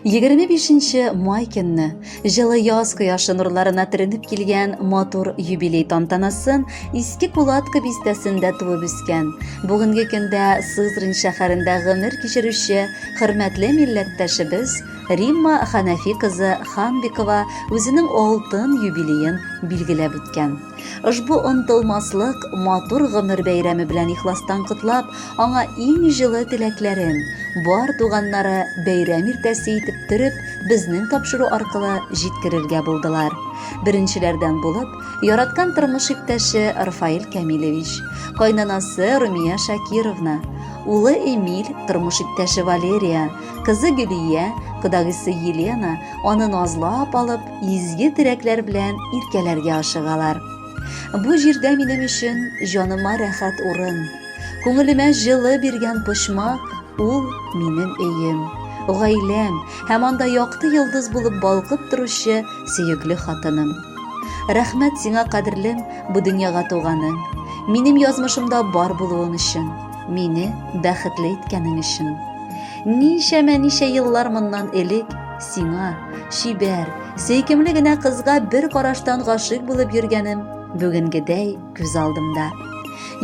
25 нче май көнне җылы яз кояшы нурларына төренеп килгән матур юбилей тантанасын Иске Кулатка бистәсендә туып үскән, бүгенге көндә Сызрань шәһәрендә гомер кичерүче хөрмәтле милләттәшебез Римма Хәнәфи кызы Ханбикова үзенең алтын юбилеен билгеләп үткән. Ошбу онытылмаслык матур гомер бәйрәме белән ихластан котлап, аңа иң җылы теләкләрен, бар туганнары бәйрәм иртәсе итеп төреп, безнең тапшыру аркылы җиткерергә булдылар. Беренчеләрдән булып, яраткан тормыш иптәше Рафаэль Кәмилевич, кайнанасы Румия Шакировна, улы Эмиль, тормыш иптәше Валерия, кызы Гөлия, кодагысы Елена аны назлап алып, изге теләкләр белән иркәләргә ашыгалар. Бу җирдә минем өчен җаныма рәхәт урын, күңелемә җылы биргән почмак, ул минем өем, гаиләм һәм анда якты йолдыз булып балкып торучы сөекле хатыным. Рәхмәт сиңа, кадерлем, бу дөньяга туганың, минем язмышымда бар булуың өчен, мине бәхетле иткәнең өчен. Ничәмә-ничә еллар моннан элек сиңа, чибәр, сөйкемле генә кызга бер караштан гашыйк булып йөргәнем бүгенгедәй күз алдымда.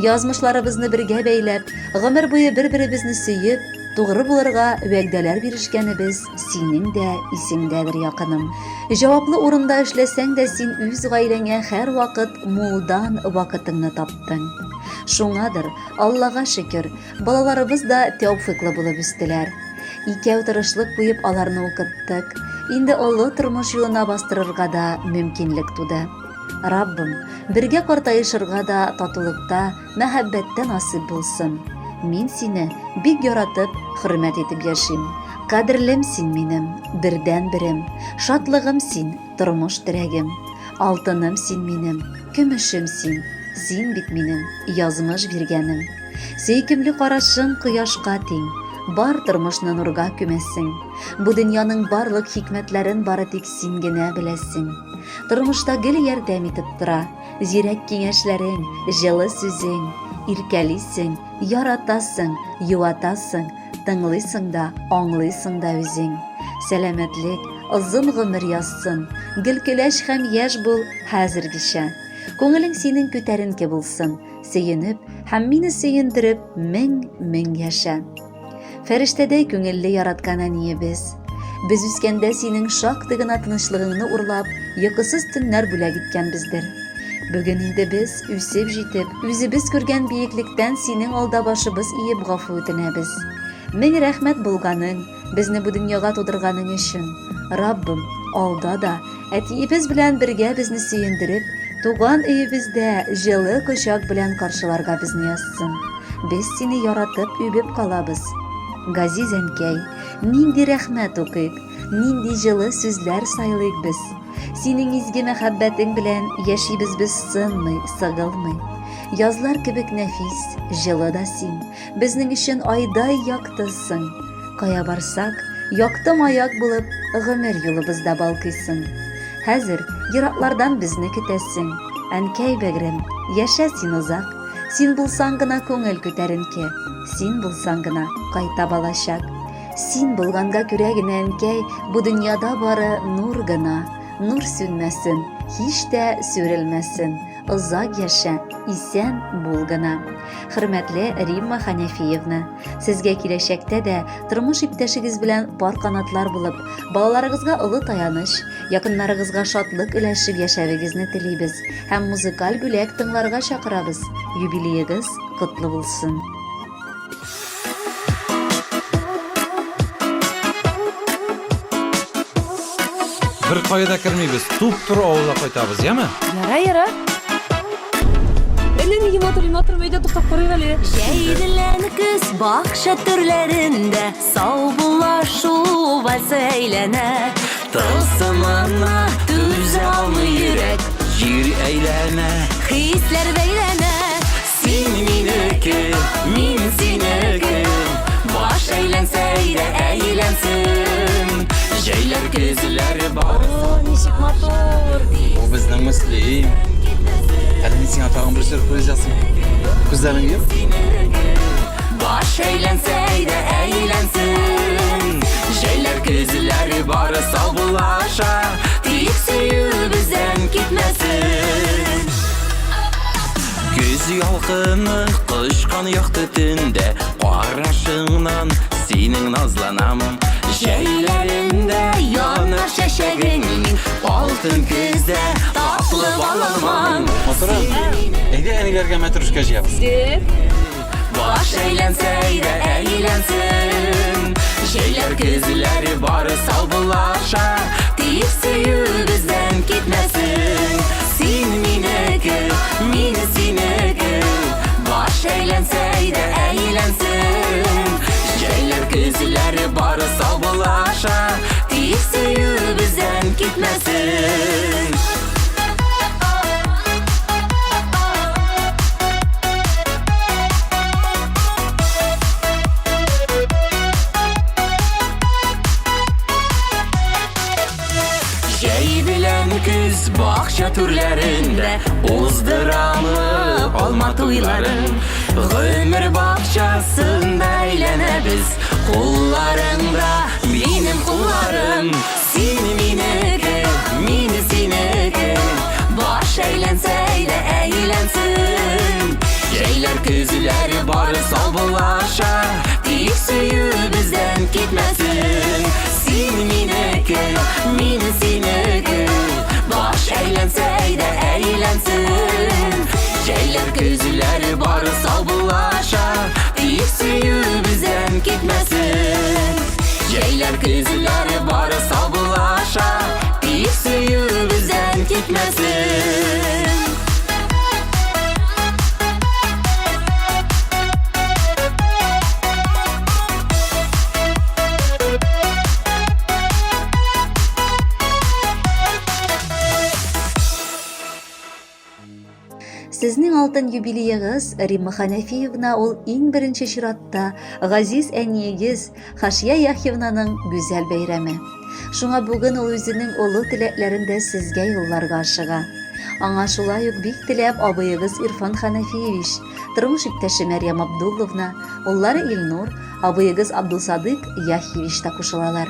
Язмышларыбызны бергә бәйләп, гомер буе бер-беребезне сөеп, тугры булырга вәгъдәләр бирешкәнебез синең дә исеңдәдер, якыным. Җаваплы урында эшләсәң дә син үз гаиләңә һәрвакыт мулдан вакытыңны таптың. Шуңадыр, Аллага шөкер, Балаларыбыз да тәүфыйклы булып үстеләр. Икәү тырышлык куеп аларны укыттык. Инде олы тормыш юлына бастырырга да мөмкинлек туды. Раббым, бергә картаешырга да татулыкта, мәхәббәттә насыйп булсын. Мин сине бик яратып, хөрмәт итеп яшим. Кадерлем син минем, бердәнберем, шатлыгым син, тормыш терәгем. Алтыным син минем, көмешем син, син бит минем язмыш биргәнем. Сөйкемле карашың кояшка тиң, бар тормышны нурга күмәсең. Бу дөньяның барлык хикмәтләрен бары тик син генә беләсең. Тормышта гел ярдәм итеп тора, зирәк киңәшләрең, җылы сүзең. Иркәлисең, яратасың, юатасың, тыңлыйсың да, аңлыйсың да үзең. Сәламәтлек, озын гомер язсын, гел көләч һәм яшь бул хәзергечә. Күңелең синең күтәренке булсын, Сөенеп һәм мине сөендереп мең-мең яшә. Фәрештәдәй күңелле яраткан әниебез. Без үскәндә синең шактый гына тынычлыгыңны урлап, йокысыз төннәр бүләк иткәнбездер. Бүген инде без, үсеп җитеп, үзебез күргән биеклектән синең алда башыбыз иеп гафу үтенәбез. Мең рәхмәт булганың, безне бу дөньяга тудырганың өчен. Раббым, алда да әтиебез белән бергә безне сөендереп, туган өебездә җылы кочак белән каршыларга безне язсын. Без сине яратып үбеп калабыз. Газиз әнкәй, нинди рәхмәт укыйк, нинди җылы сүзләр сайлыйк без. Синең изге мәхәббәтең белән яшибез без сынмый, сыгылмый. Язлар кебек нәфис, җылы да син, Безнең өчен айдай яктысың. Кая барсак, якты маяк булып, гомер юлыбызда балкыйсың. Хәзер ераклардан безне көтәсең. Әнкәй бәгърем, яшә син озак. Син булсаң гына күңел күтәренке. Син булсаң гына кайта балачак. Син булганга күрә генә, әнкәй, бу дөньяда бары нур гына. Нур сүнмәсен, һич тә сүрелмәсен. Озак яшә, исән бул гына. Хөрмәтле Римма Хәнәфиевна, сезгә киләчәктә дә тормыш иптәшегез белән пар канатлар булып, балаларыгызга олы таяныч, якыннарыгызга шатлык өләшеп яшәвегезне телибез һәм музыкаль бүләк тыңларга чакырабыз. Юбилеегыз котлы булсын! Бер кая да кермибез, туп-туры авылга кайтабыз, яме? Яра, яра. Әллә нигә матур матур өйдә туктап карыйк әле. Җәй белән көз бакча түрләрендә Саубуллашу вальсы әйләнә. Тылсымына түзә алмый йөрәк. Җир әйләнә. Хисләр бәйләнә. Син минеке, мин синеке. Баш әйләнсә әйдә әйләнсен. Җәйләр, көзләр бар. О, ничек матур. Бу безнең Мөслим. Әле мин сиңа тагын бер сюрприз ясыйм. Күзләреңне йом. Баш әйләнсә әйдә әйләнсен. Җәйләр, көзләр. саубуллаша, Тик сөю бездән китмәсен. Көз ялкыны кочкан якты төндә Карашыңнан синең назланам. Җәйләрендә янар чәчәгең мин, Алтын көздә татлы балалмам. Матурым, әйдә әниләргә мәтрүшкә җыябыз. Баш әйләнсә әйдә әйләнсен, Җәйләр көзләр бары саубуллаша, Тик сөю бездән китмәсен. Син минеке, мин синеке, Баш әйләнсә әйдә әйләнсен, Җәйләр көзләр бары саубуллаша, Тик сөю бездән китмәсен. Җәй белән көз бакча түрләрендә Уздырамы алма туйларын. Гомер бакчасында әйләнәбез, Кулларыңда минем кулларым. Син минеке, мин синеке, Баш әйләнсә әйдә әйләнсен. Җәйләр көзләр бары саубуллаша, Тик сөю бездән китмәсен. Син минеке, мин синеке, Баш әйләнсә әйдә әйләнсен. Җәйләр көзләр бары саубуллаша, Тик сөю бездән китмәсен. Җәйләр көзләр бары саубуллаша, Тик сөю бездән китмәсен. Сезнең алтын юбилеегыз, Римма Хәнәфиевна, ул иң беренче чиратта газиз әниегез Хашия Яхьевнаның гүзәл бәйрәме. Шуңа бүген ул үзенең олы теләкләрен дә сезгә юлларга ашыга. Аңа шулай ук бик теләп абыегыз Ирфан Хәнәфиевич, тормыш иптәше Мәрьям Абдулловна, уллары Илнур, абыегыз Абдулсадык Яхьевич та кушылалар.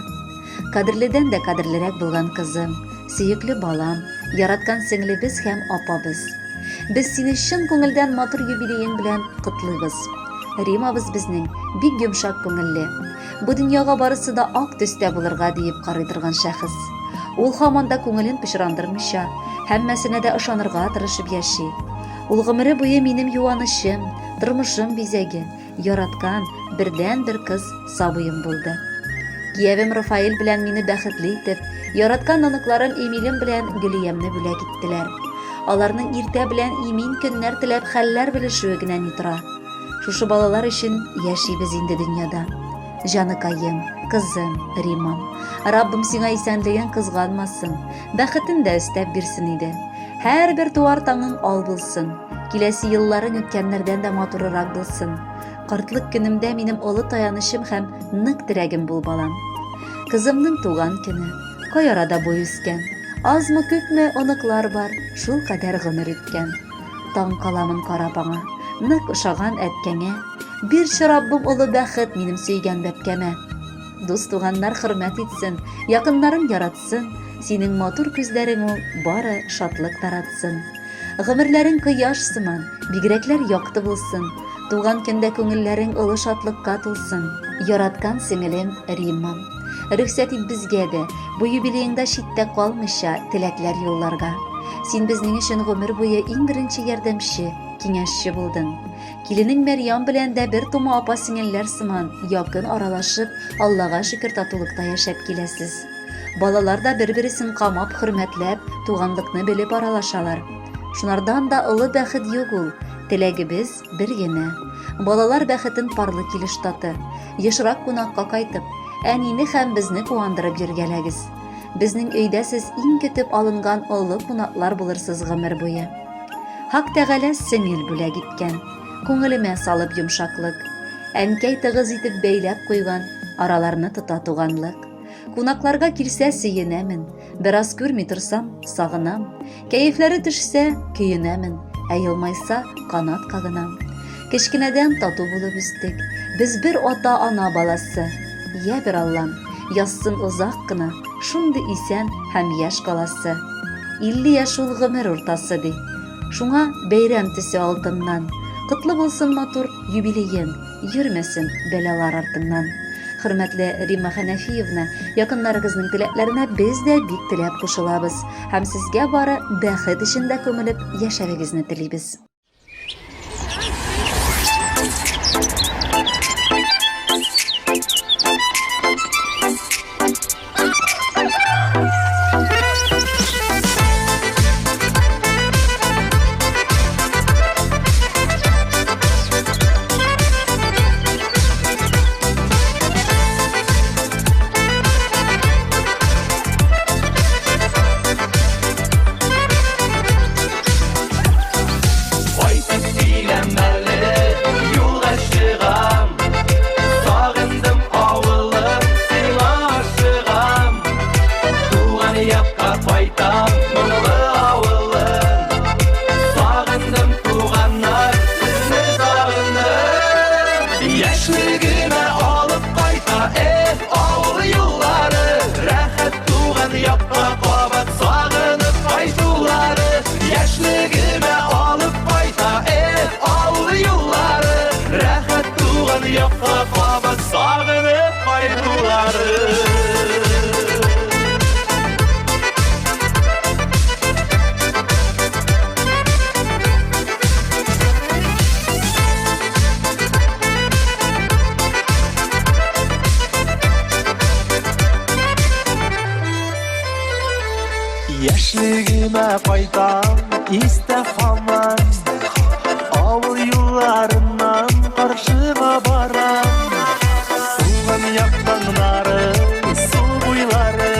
Кадерледән дә кадерлерәк булган кызым, сөекле балам, яраткан сеңлебез һәм апабыз. Без сине чын күңелдән матур юбилеең белән котлыйбыз. Римабыз безнең бик йомшак күңелле. Бу дөньяга барысы да ак төстә булырга диеп карый торган шәхес. Ул һаман да күңелен пычрандырмыйча, һәммәсенә дә ышанырга тырышып яши. Ул гомере буе минем юанычым, тормышым бизәге, яраткан бердәнбер кыз сабыем булды. Киявем Рафаэль белән мине бәхетле итеп, яраткан оныкларым Эмилем белән Гөлиямне бүләк иттеләр. Аларның иртә белән имин көннәр теләп хәлләр белешүе генә ни тора. Шушы балалар өчен яшибез инде дөньяда. Җаныкаем, кызым, Римам. Раббым сиңа исәнлеген кызганмасын, бәхетен дә өстәп бирсен иде. Һәрбер туар таңың ал булсын. Киләсе елларың үткәннәрдән дә матурырак булсын. Картлык көнемдә минем олы таянычым һәм нык терәгем бул, балам. Кызымның туган көне. Кай арада буй үскән. Азмы-күпме оныклар бар, шул кадәр гомер иткән. Таң каламын карап аңа, нык ошаган әткәңә. Бирче, Раббым, олы бәхет минем сөйгән бәбкәмә. Дус-туганнар хөрмәт итсен, якыннарың яратсын, синең матур күзләрең ул бары шатлык таратсын. Гомерләрең кояш сыман, бигрәкләр якты булсын, туган көндә күңелләрең олы шатлыкка тулсын. Яраткан сеңелем Риммам, рөхсәт ит безгә дә, бу юбилееңда читтә калмыйча, теләкләр юлларга. Син безнең өчен гомер буе иң беренче ярдәмче, киңәшче булдың. Киленең Мәрьям белән дә бер тума апа-сеңелләр сыман якын аралашып, Аллага шөкер татулыкта яшәп киләсез. Балалар да бер-бересен камап, хөрмәтләп, туганлыкны белеп аралашалар. Шунардан да олы бәхет юк ул. Теләгебез бер генә. Балалар бәхетен парлы килеш таты. Ешрак кунакка кайтып, әнине һәм безне куандырып йөргәләгез. Безнең өйдә сез иң көтеп алынган олы кунаклар булырсыз гомер буе. Хак Тәгалә сеңел бүләк иткән, Күңелемә салып йомшаклык. Әнкәй тыгыз итеп бәйләп куйган, Араларны тота туганлык. Кунакларга килсә сөенәмен, Бераз күрми торсам, сагынам. Кәефләре төшсә, көенәмен, Ә елмайса, канат кагынам. Кечкенәдән тату булып үстек, Без бер ата-ана баласы. Йә бер Аллам! Язсын озак кына, шундый исән һәм яшь каласы. 50 яшь ул гомер уртасы, ди. Шуңа бәйрәм төсе алтыннан. Котлы булсын матур юбилеең, йөрмәсен бәлалар артыңнан. Хөрмәтле Римма Хәнәфиевна, якыннарыгызның теләкләренә без дә бик теләп кушылабыз һәм сезгә бары бәхет эчендә күмелеп яшәвегезне телибез. Кайтып киләм әле, юлга чыгам. Сагындым авылым, сиңа ашыгам. Туган якка кайтам, моңлы авылым. Сагындым туганнар, сезне сагындым. Яшьлегемә алып кайта, эх, авыл юллары. Рәхәт туган якка кабат сагынып кайтулары. Яшьлегемә алып кайта, эх, авыл юллары. Рәхәт туган якка кабат сагынып кайтулары. Яшьлегемә кайтам, истә һаман. Авыл юлларыннан каршыма барам. Туган як таңнары, су буйлары,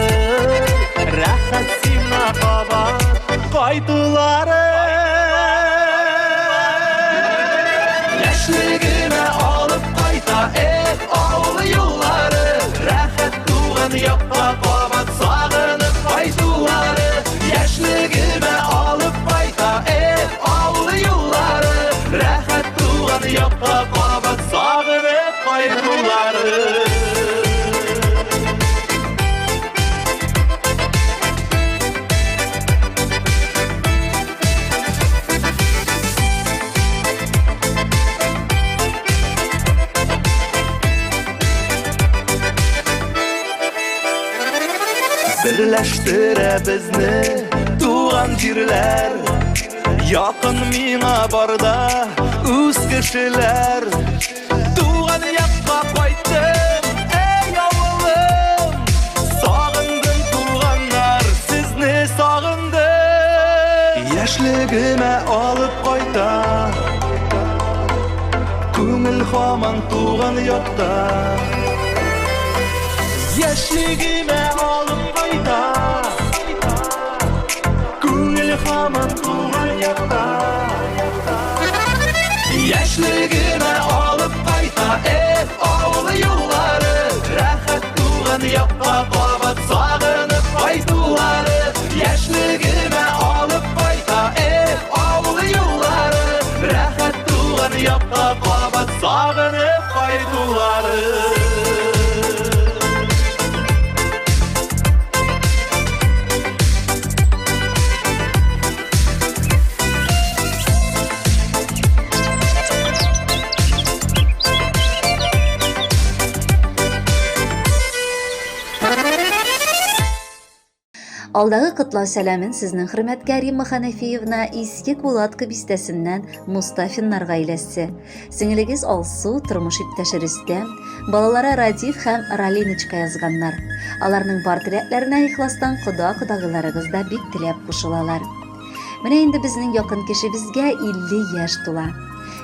рәхәт сиңа кабат кайтулары. Яшьлегемә алып кайта, эх, авыл юллары, рәхәт туган якка кабат сагынып кайтулары. Яшьлегемә алып кайта, эх, авыл юллары, рәхәт туган якка кабат сагынып кайтулары. Берләштерә безне туган җирләр. Якын миңа барда үз кешеләр. Туган якка кайттым, әй авылым. Сагындым туганнар, сезне сагындым. Яшьлегемә алып кайта. Күңел һаман туган якта. Яшьлегемә алып кайта. Күңел һаман туган якта. Яшьлегемә алып кайта, эх, авыл юллары, рәхәт туган якка кабат сагынып кайтулары. Яшьлегемә алып кайта, эх, авыл юллары, рәхәт туган якка кабат сагынып кайтулары. Алдагы котлау сәламен сезнең хөрмәткә Римма Ханәфиевна Иске Кулатка бистәсеннән Мустафиннар гаиләсе. Сеңелегез Алсу, тормыш иптәше Рөстәм, балалары Радиф һәм Ралиночка язганнар. Аларның бар теләкләренә ихластан кода-кодагыйларыгыз да бик теләп кушылалар. Менә инде безнең якын кешебезгә 50 яшь тула.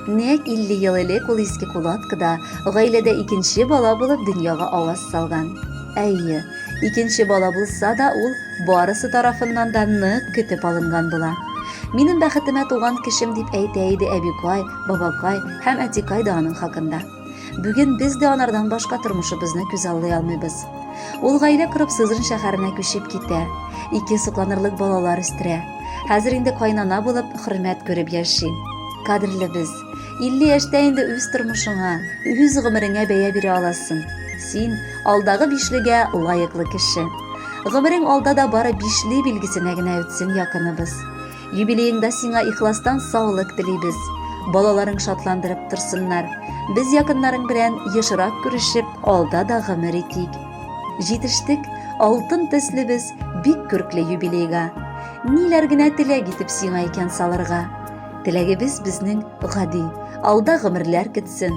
Нәкъ 50 ел элек ул Иске Кулаткада гаиләдә икенче бала булып дөньяга аваз салган. Әйе, икенче бала булса да, ул барысы тарафыннан да нык көтеп алынган була. Минем бәхетемә туган кешем дип әйтә иде әбикай, бабакай һәм әтикай да аның хакында. Бүген без дә анардан башка тормышыбызны күзаллый алмыйбыз. Ул гаилә корып Сызрань шәһәренә күчеп китә. Ике сокланырлык балалар үстерә. Хәзер инде кайнана булып, хөрмәт күреп яши. Кадерлебез, 50 яшьтә инде үз тормышыңа, үз гомереңә бәя бирә аласың. Син, алдагы бишлегә лаеклы кеше. Гомерең алда да бары бишле билгесенә генә үтсен, якыныбыз. Юбилееңда сиңа ихластан саулык телибез. Балаларың шатландырып торсыннар. Без якыннарың белән ешрак күрешеп, алда да гомер итик. Җитештек, алтын төсле без бик күркле юбилейга. Ниләр генә теләк итеп сиңа икән салырга? Теләгебез безнең гади, алда гомерләр көтсен.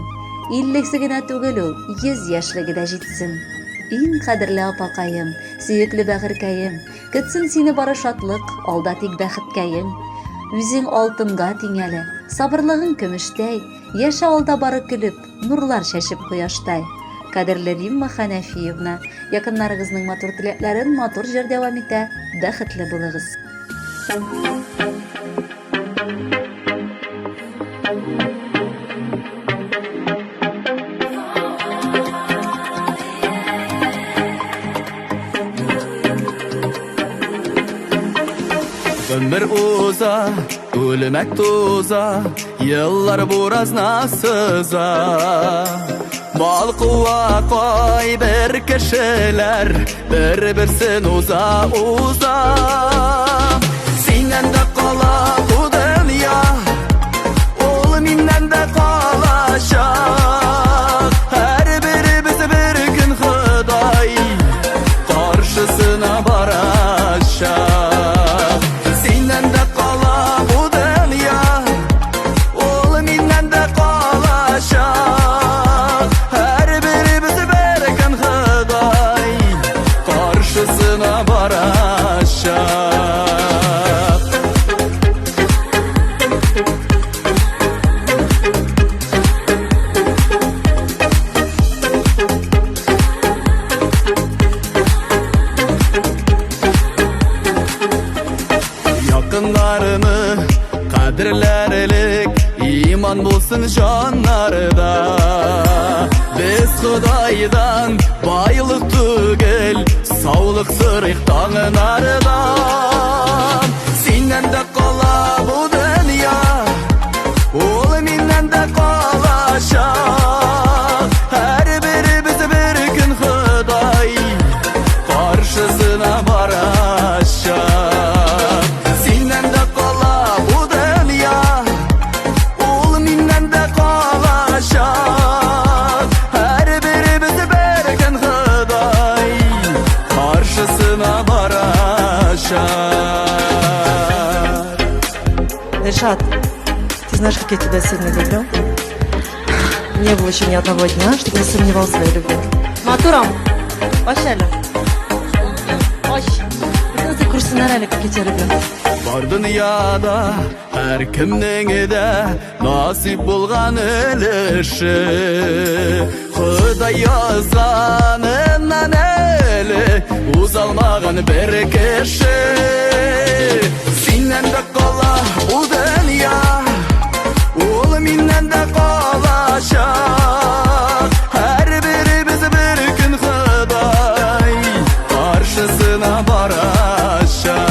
Иллесе генә түгел ул, 100 яшьлеге дә җитсен. Иң кадерле апакаем, сөекле бәгырькәем, көтсен сине бары шатлык, алда тик бәхеткәең. Үзең алтынга тиң әле, сабырлыгың көмештәй, яшә алда бары көлеп, нурлар чәчеп кояштай. Кадерле Римма Хәнәфиевна, якыннарыгызның матур теләкләрен матур җыр дәвам итә, бәхетле булыгыз. Гомер уза, үлемәк туза, Еллар буразна сыза. Мал куа кайбер кешеләр, Бер-берсен уза, уза. Синнән дә кала бу дөнья, Ул миннән дә калачак. Һәрберебез бер көн Ходай каршысына барачак. Синнән дә кала бу дөнья, Ул миннән дә калачак. Һәрберебез бер көн Ходай каршысына барачак. Якыннарны кадерләр элек, иман булсын җаннарда. Без Ходайдан байлык түгел, саулык сорыйк таңнарда. Синнән дә кала бу дөнья, ул миннән дә калачак. Һәрберебез бер көн Ходай каршысына барачак. Синнән дә кала бу дөнья, ул миннән дә калачак. Һәрберебез бер көн Ходай каршысына барачак. Ришат, ты знаешь, как я тебя сильно люблю. Не было еще ни одного дня, чтобы не сомневался в своей любви. Матурам, баш әле. Баш. Бөтенесе күрсеннәр әле, как я тебя люблю. Бар дөньяда һәркемнең дә насыйп булган өлеше. Ходай язганыннан әле узалмаган бер кеше. Синнән дә кала ул дөнья, ул миннән дә калачак. Һәрберебез бер көн Ходай каршысына барачак.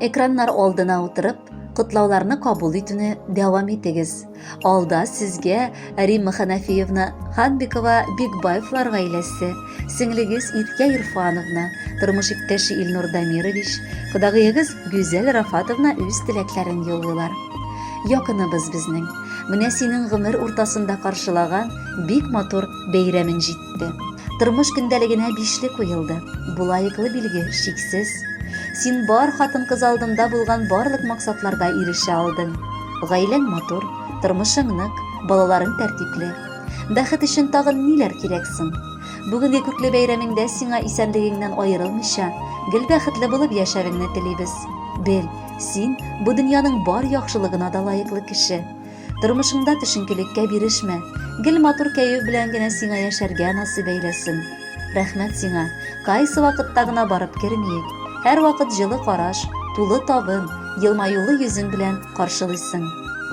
Экраннар алдына утырып, котлауларны кабул итүне дәвам итегез. Алда сезгә Римма Ханафиевна Ханбикова Бикбаевлар гаиләсе, сеңлегез Иркә Ирфановна, тормыш иптәше Илнур Дамирович, кодагыегыз Гүзәл Рафатовна үз теләкләрен юллыйлар. Якыныбыз безнең. Менә синең гомер уртасында каршылаган бик матур бәйрәмең җитте. Тормыш көндәлегенә бишле куелды. Бу лаеклы билге, шиксез. Син бар хатын-кыз алдында булган барлык максатларга ирешә алдың. Гаиләң матур, тормышың нык, балаларың тәртипле. Бәхет өчен тагын ниләр кирәк соң? Бүгенге күкле бәйрәмеңдә сиңа исәнлегеңнән аерылмыйча, гел бәхетле булып яшәвеңне телибез. Бел, син бу дөньяның бар яхшылыгына да лаеклы кеше. Тормышыңда төшенкелеккә бирешмә. Гел матур кәеф белән генә сиңа яшәргә насыйп әйләсен. Рәхмәт сиңа. Кайсы вакытта гына барып кермиек, һәрвакыт җылы караш, тулы табын, елмаюлы йөзең белән каршылыйсың.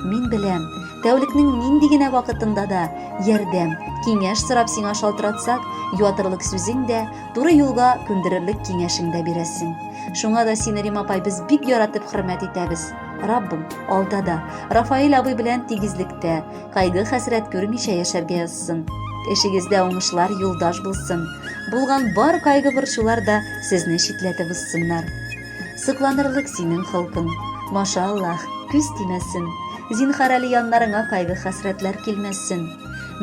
Мин беләм, тәүлекнең нинди генә вакытында да ярдәм, киңәш сорап сиңа шалтыратсак, юатырлык сүзең дә, туры юлга күндерерлек киңәшең дә бирәсең. Шуңа да сине, Рим апай, без бик яратып хөрмәт итәбез. Раббым, алда да Рафаэль абый белән тигезлектә, кайгы-хәсрәт күрмичә яшәргә язсын. Эшегездә уңышлар юлдаш булсын. Булган бар кайгы-борчулар да сезне читләтеп узсыннар. Сокланырлык синең холкың. Машаллаһ, күз тимәсен. Зинһар әле яннарыңа кайгы-хәсрәтләр килмәсен.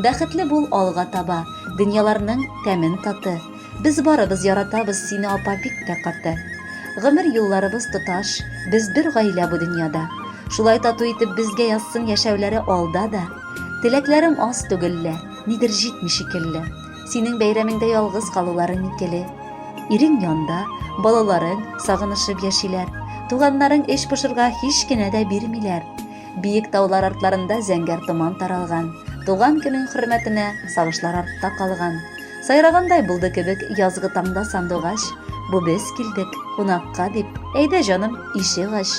Бәхетле бул алга таба, дөньяларның тәмен таты. Без барыбыз яратабыз сине, апа, бик тә каты. Гомер юлларыбыз тоташ, без бер гаилә бу дөньяда. Шулай тату итеп безгә язсын яшәүләре алда да. Теләкләрем аз түгел лә, нидер җитми шикелле. Синең бәйрәмеңдә ялгыз калуларың икеле. Ирең янда, балаларың сагынышып яшиләр. Туганнарың эч пошырга һич кенә дә бирмиләр. Биек таулар артларында зәңгәр томан таралган. Туган көнең хөрмәтенә сагышлар артта калган. Сайрагандай булды кебек язгы таңда сандугач. Бу без килдек, кунакка дип, әйдә, җаным, ишек ач.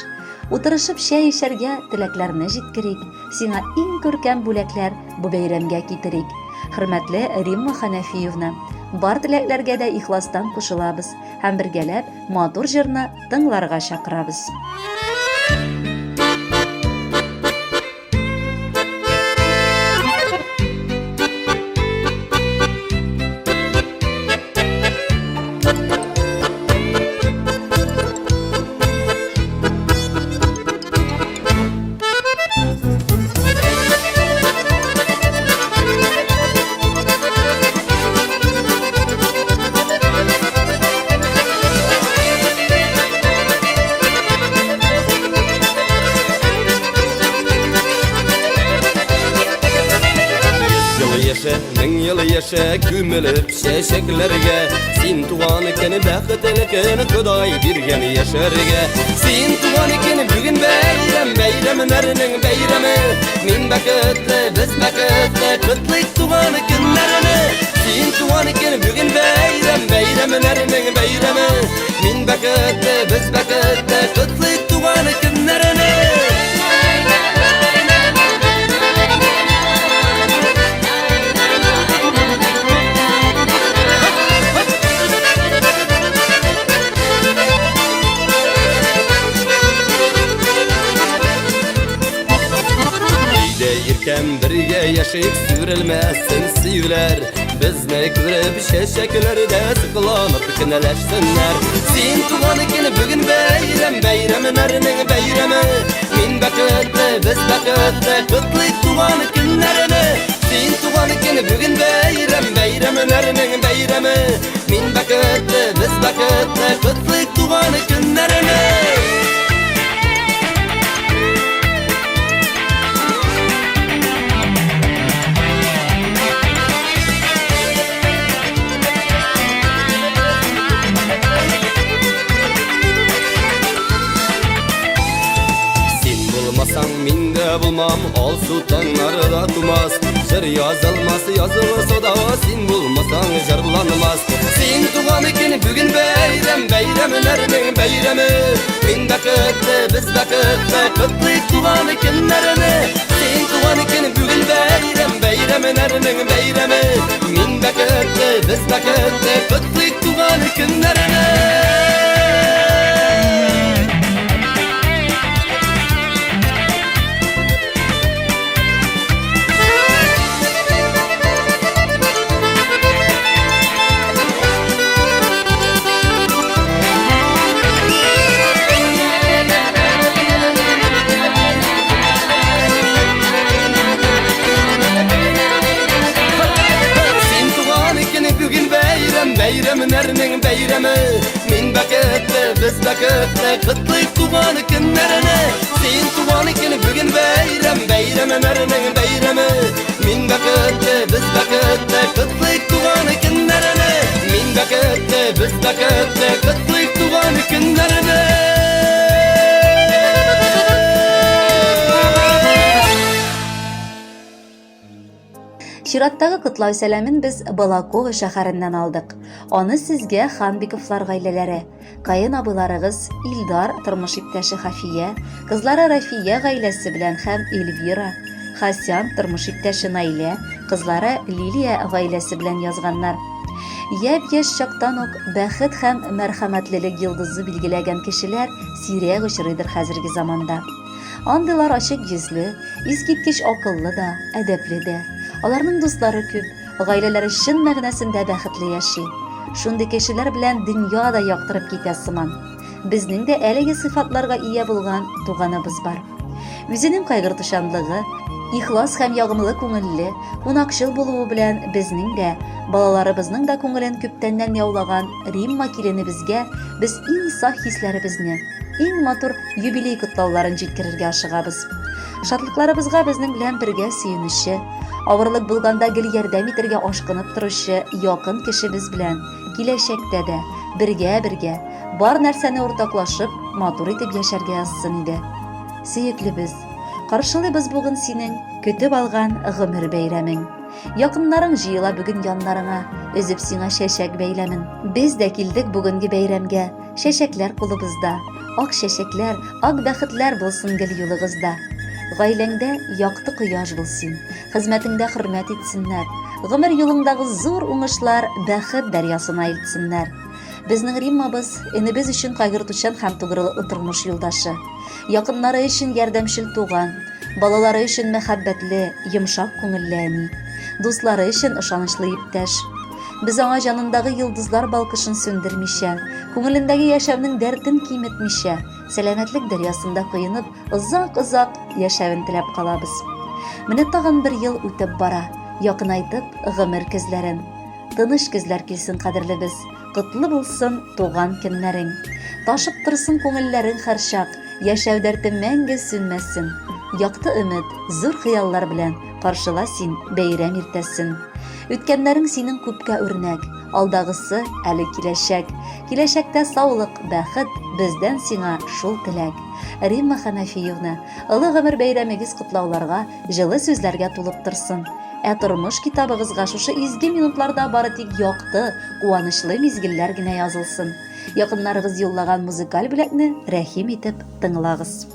Утырышып чәй эчәргә теләкләрне җиткерик, сиңа иң күркәм бүләкләр бу бәйрәмгә китерик. Хөрмәтле Римма Хәнәфиевна, бар теләкләргә дә ихластан кушылабыз һәм бергәләп матур җырны тыңларга чакырабыз. Яшә, күмелеп чәчәкләргә. Син туган икән бәхетле көн, Ходай биргән яшәргә. Син туган икән бүген бәйрәм, бәйрәмнәрнең бәйрәме. Мин бәхетле, без бәхетле, котлыйк туган көннәрне. Син туган икән бүген бәйрәм, бәйрәмнәрнең бәйрәме. Мин бәхетле, без бәхетле, котлыйк туган көннәрне. Өйдә иркәм бергә яшик, сүрелмәсен сөюләр. Безне күреп чәчәкләр дә сокланып кенәләшсеннәр. Син туган икән бүген бәйрәм, бәйрәмнәрнең бәйрәме. Мин бәхетле, без бәхетле, котлыйк туган көннәрне. Син туган икән бүген бәйрәм, бәйрәмнәрнең бәйрәме. Мин бәхетле, без бәхетле, котлыйк туган көннәрне. Син булмасаң мин дә булмам, алсу таңнары да тумас. Җыр язылмас, язылса да син булмасаң җырланмас. Син туган икән бүген бәйрәм, бәйрәмнәрнең бәйрәме. Мин бәхетле, без бәхетле, котлыйк туган көннәрне. Син туган икән бүген бәйрәм, бәйрәмнәрнең бәйрәме. Мин бәхетле, без бәхетле, котлыйк туган көннәрне. Син туган икән бүген бәйрәм, бәйрәмнәрнең бәйрәме. Мин бәхетле, без бәхетле, котлыйк туган көннәрне. Син туган икән бүген бәйрәм, бәйрәмнәрнең бәйрәме. Мин бәхетле, без бәхетле, котлыйк туган көннәрне. Мин бәхетле, без бәхетле, котлыйк туган көннәрне. Чираттагы котлау сәламен без Балаково шәһәреннән алдык. Аны сезгә Ханбиковлар гаиләләре, каен абыйларыгыз Илдар, тормыш иптәше Хафия, кызлары Рафия гаиләсе белән һәм Эльвира, Хасян, тормыш иптәше Наилә, кызлары Лилия гаиләсе белән язганнар. Япь-яшь чактан ук бәхет һәм мәрхәмәтлелек йолдызы билгеләгән кешеләр сирәк очрыйдыр хәзерге заманда. Андыйлар ачык йөзле, искиткеч акыллы да, әдәпле дә. Аларның дуслары күп, гаиләләре чын мәгънәсендә бәхетле яши. Шундый кешеләр белән дөнья да яктырып китә сыман. Безнең дә әлеге сыйфатларга ия булган туганыбыз бар. Үзенең кайгыртучанлыгы, ихлас һәм ягымлы күңелле, кунакчыл булуы белән безнең дә, балаларыбызның да күңелен күптәннән яулаган Римма киленебезгә без иң саф хисләребезне, иң матур юбилей котлауларын җиткерергә ашыгабыз. Шатлыкларыбызга безнең белән бергә сөенүче, авырлык булганда гел ярдәм итәргә ашкынып торучы якын кешебез белән киләчәктә дә бергә-бергә, бар нәрсәне уртаклашып, матур итеп яшәргә язсын иде. Сөеклебез, каршылыйбыз бүген синең көтеп алган гомер бәйрәмең. Якыннарың җыела бүген яннарыңа, өзеп сиңа чәчәк бәйләмен. Без дә килдек бүгенге бәйрәмгә, чәчәкләр кулыбызда. Ак чәчәкләр, ак бәхетләр булсын гел юлыгызда. Гаиләңдә якты кояш бул син, хезмәтеңдә хөрмәт итсеннәр. Гомер юлыңдагы зур уңышлар бәхет дәрьясына илтсеннәр. Безнең Риммабыз, энебез өчен кайгыртучан һәм тугрылыклы тормыш юлдашы. Якыннары өчен ярдәмчел туган, балалары өчен мәхәббәтле, йомшак күңелле әни. Дуслары өчен ышанычлы иптәш. Без аңа җанындагы йолдызлар балкышын сүндермичә, күңелендәге яшәүнең дәртен киметмичә, сәламәтлек дәрьясында коенып, озак-озак яшәвен теләп калабыз. Менә тагын бер ел үтеп бара, якынайтып гомер көзләрен. Тыныч көзләр килсен, кадерлебез, Котлы булсын туган көннәрең. Ташып торсын күңелләрең һәрчак, Яшәү дәрте мәңге сүнмәсен. Якты өмет, зур хыяллар белән Каршыла син бәйрәм иртәсен. Үткәннәрең синең күпкә үрнәк, Алдагысы әле киләчәк. Киләчәктә саулык, бәхет, Бездән сиңа шул теләк. Римма Хәнәфиевна, олы гомер бәйрәмегез котлауларга, җылы сүзләргә тулып торсын. Ә тормыш китабыгызга шушы изге минутларда бары тик якты, куанычлы мизгелләр генә язылсын. Якыннарыгыз юллаган музыкаль бүләкне рәхим итеп тыңлагыз.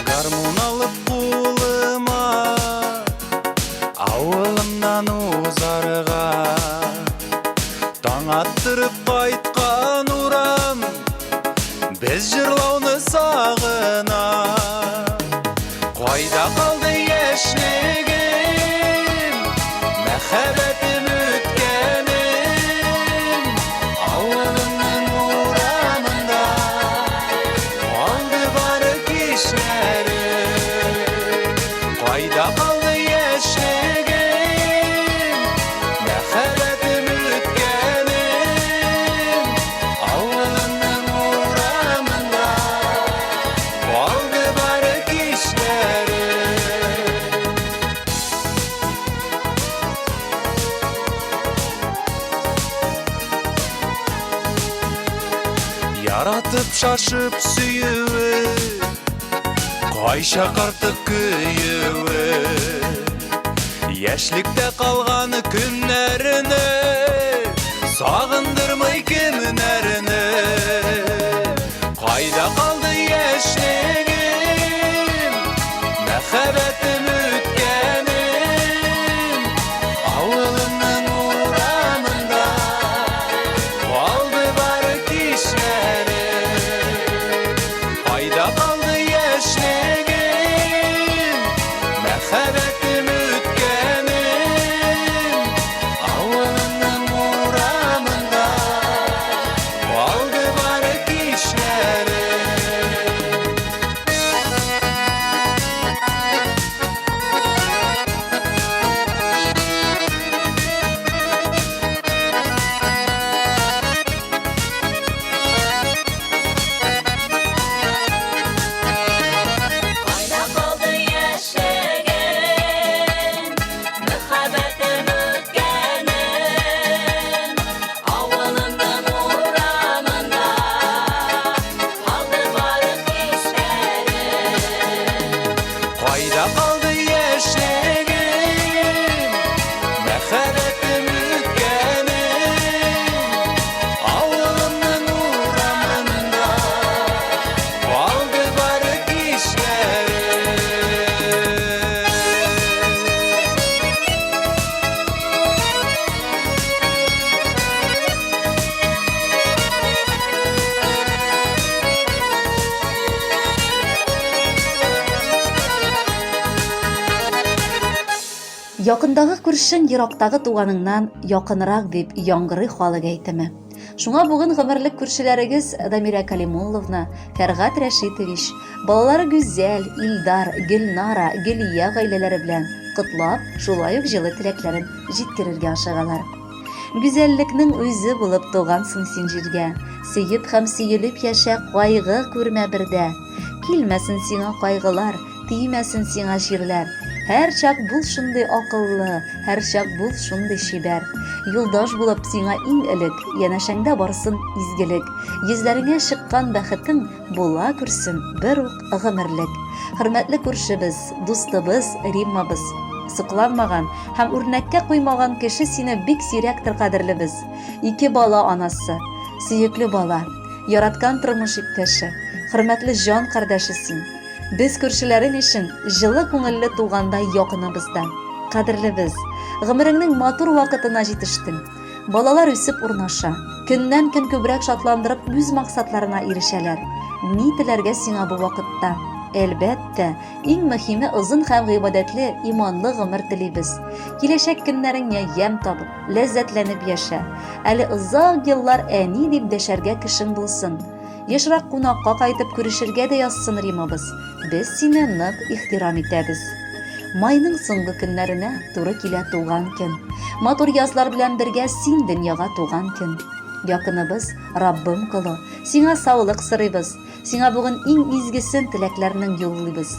Гармун алып кулыма, Авылымнан узарга. Таң аттырып кайткан урам Без җырлауны сагына. Кайда калды яшьлегем, Мәхәббәтем үткәнем? Авылымның урамында Калды бары кичләрем. Кайда калды яшьлегем, Мәхәббәтем үткәнем? Авылымның урамында Калды бары кичләрем. Яратып шашып сөюе, Кайчак артык көюе, Яшьлектә калган көннәрне Сагындырмый кемнәрне. Кайда калды яшьлегем, Мәхәббәтем үткәнем? Авылымның урамында Калды бары кичләрем. Кайда калды яшьлегем, Мәхәббәтем үткәнем? Авылымның урамында Калды бары кичләрем. Якындагы күршең ерактагы туганыңнан якынрак дип яңгырый халык әйтеме. Шуңа бүген гомерлек күршеләрегез Дамирә Калимулловна, Фәргать Рәшитович, балалары Гүзәл, Илдар, Гөлнара, Гөлия гаиләләре белән котлап, шулай ук җылы теләкләрен җиткерергә ашыгалар. Гүзәллекнең үзе булып тугансың син җиргә. Сөеп һәм сөелеп яшә, кайгы күрмә бердә. Килмәсен сиңа кайгылар, тимәсен сиңа чирләр. Һәрчак бул шундый акыллы, һәрчак бул шундый чибәр. Юлдаш булып сиңа иң элек, янәшәңдә барсын изгелек. Йөзләреңә чыккан бәхетең була күрсен бер үк гомерлек. Хөрмәтле күршебез, дустыбыз Риммабыз. Сокланмаган һәм үрнәккә куймаган кеше сине бик сирәктер кадерлебез. Ике бала анасы, сөекле бала, яраткан тормыш иптәше, хөрмәтле җан кардәше син. Без күршеләрең өчен җылы күңелле тугандай якыныбыз да. Кадерлебез, гомереңнең матур вакытына җитештең. Балалар үсеп урнаша, көннән-көн күбрәк шатландырып үз максатларына ирешәләр. Ни теләргә сиңа бу вакытта? Әлбәттә, иң мөһиме озын һәм гыйбадәтле, иманлы гомер телибез. Киләчәк көннәреңә ямь табып, ләззәтләнеп яшә. Әле озак еллар әни дип дәшәргә кешең булсын. Ешрак кунакка кайтып күрешергә дә язсын Римабыз. Без сине нык ихтирам итәбез. Майның соңгы көннәренә туры килә туган көн. Матур язлар белән бергә син дөньяга туган көн. Якыныбыз, Раббым колы, сиңа саулык сорыйбыз. Сиңа бүген иң изгесен теләкләрнең юллыйбыз.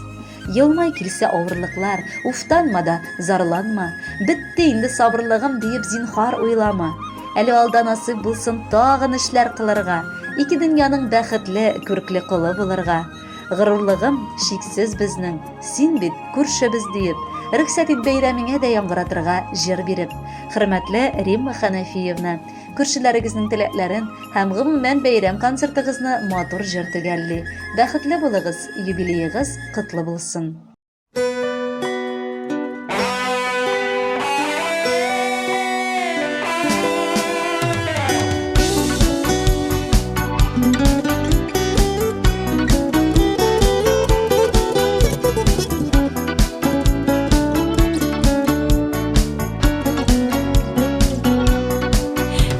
Елмай килсә авырлыклар, уфтанма да, зарланма. Бетте инде сабырлыгым диеп зинхар уйлама. Әле алда насыйп булсын тагын эшләр кылырга, ике дөньяның бәхетле, күркле колы булырга. Горурлыгым чиксез безнең, син бит күршебез диеп, рөхсәт ит бәйрәмеңә дә яңгыратырга җыр биреп. Хөрмәтле Римма Хәнәфиевна, күршеләрегезнең теләкләрен һәм гомумән бәйрәм концертыгызны матур җыр төгәлли. Бәхетле булыгыз, юбилеегыз котлы булсын!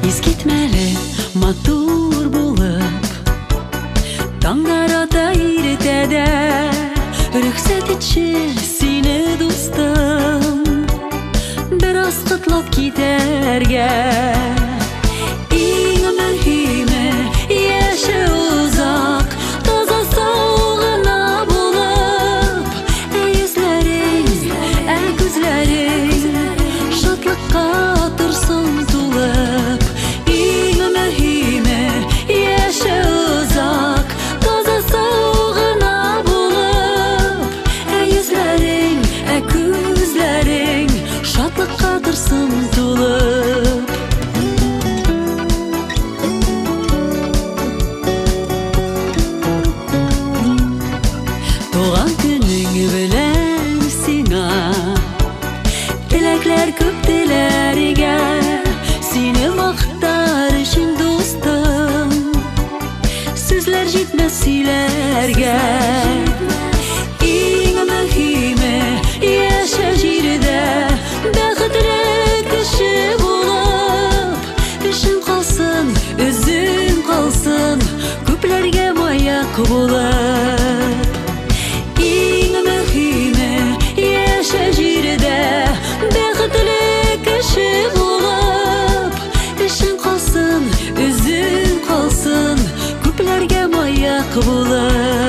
Искитмәле матур булып Таңнар ата иртәдә Рөхсәт итче сине дустым Бераз котлап китәргә Иң мөһиме яше озак Таза сау гына булып Ә йөзләрең, ә күзләрең Шатлыкка торсын тулып Иң мөһиме яше озак Таза сау гына булып Ә йөзләрең, ә күзләрең Шатлыкка торсын тулып Туган көнең белән сиңа Теләкләр күп теләргә Сине мактар өчен дустым Сүзләр җитмәс сөйләргә Иң мөһиме яшә җирдә Бәхетле кеше булып Эшең калсын, үзең калсын Күпләргә маяк булып Иң мөһиме яшә җирдә Бәхетле кеше булып Эшең калсын, үзең калсын Күпләргә маяк булып.